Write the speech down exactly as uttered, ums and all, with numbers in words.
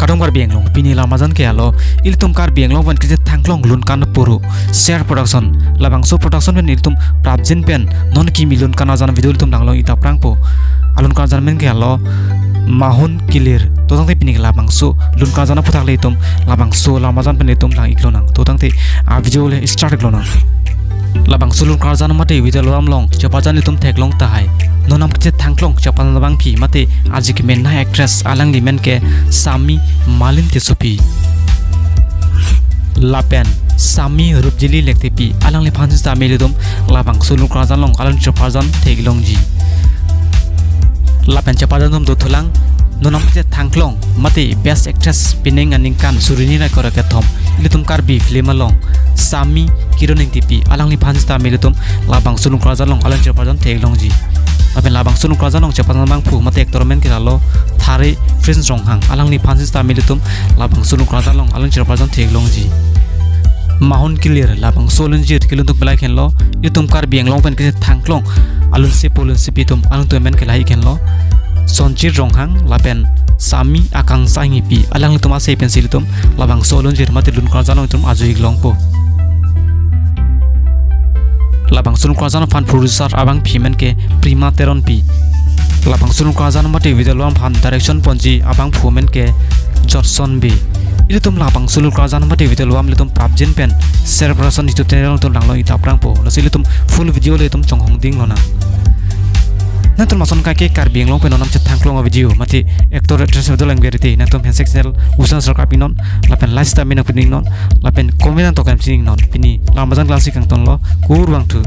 Kardom Karbi Anglong, pini alam ajan ke alo, ilitum Karbi Anglong pen kechethangklong lun kan puru, Ser Production, labangso production pen ilitum prapjin pen non kimi lun kan ajan video ilitum langlong-ik ta prangpo. Alun kan ajan amen ke alo, Mahon Kilir. To tangte pini labangso lun kan ajan aphuthak le ilitum labangso alam ajan pen ilitum lang-ik lonang. To tangte a video le start-ik lonang. Labangso lun kan ajan mate video alam along chepajan ilitum theklong tahai. Non nam kechethangklong chepajan abangpi mate aji kemenei actress, alangli amen ke Sami Malin Tissopi. Lapen Sami Rupjili Lektepi, alangliphan sitame ilitum labangso lun kan ajan along alang chepajan theklongji. Lapen chepajan atum dothulang, non nam kechethangklong mate Best Actress pining aningkan suri hini ra kre-kethom, ilitum Karbi film along Sami Kiron Engtipi, alangliphan sitame ilitum labangso lun kan ajan along alang chepajan theklongji. Lapen labangso lun kan ajan along chepajan abangphu mate actor amen ke alo Thare Prince Ronghang, alangliphan sitame ilitum labangso lun kan ajan along alang chepajan theklongji. Mahon Kilir labangso alunjir kelun atum pelai henlo, ilitum Karbi Anglong pen kechethangklong alunsepo alunsepi atum, alangtum amen ke lahai henlo, Sonjit Ronghang lapen Sami Akangsha Enghipi, alanglitum ase pensi ilitum labangso alunjir mate lun kan ajan along ilitum ajo-ik longpo. Labangso lun kan ajan aphan producer abangpi amen ke Prima Teronpi. Labangso lun kan ajan mate video alam aphan direction ponji abangphu amen ke Jotson Bey. Ilitum labangso lun kan ajan mate video alam ilitum prapjin pen Ser Production YouTube channel ilitum langlong-ik ta prangpo. Lasi ilitum full video le ilitum chonghong ding lonang. Nangtum lason kaike Karbi Anglong pen non nam chethangklong a video mate actor actress video lang berite, nangtum handshake channel usan sar kap-ik non, lapen like sitame nangpidun-ik non, lapen comment nangtok klemsi-ik non. Pini alam ajan klangsi kangtonlo, kurvangthu.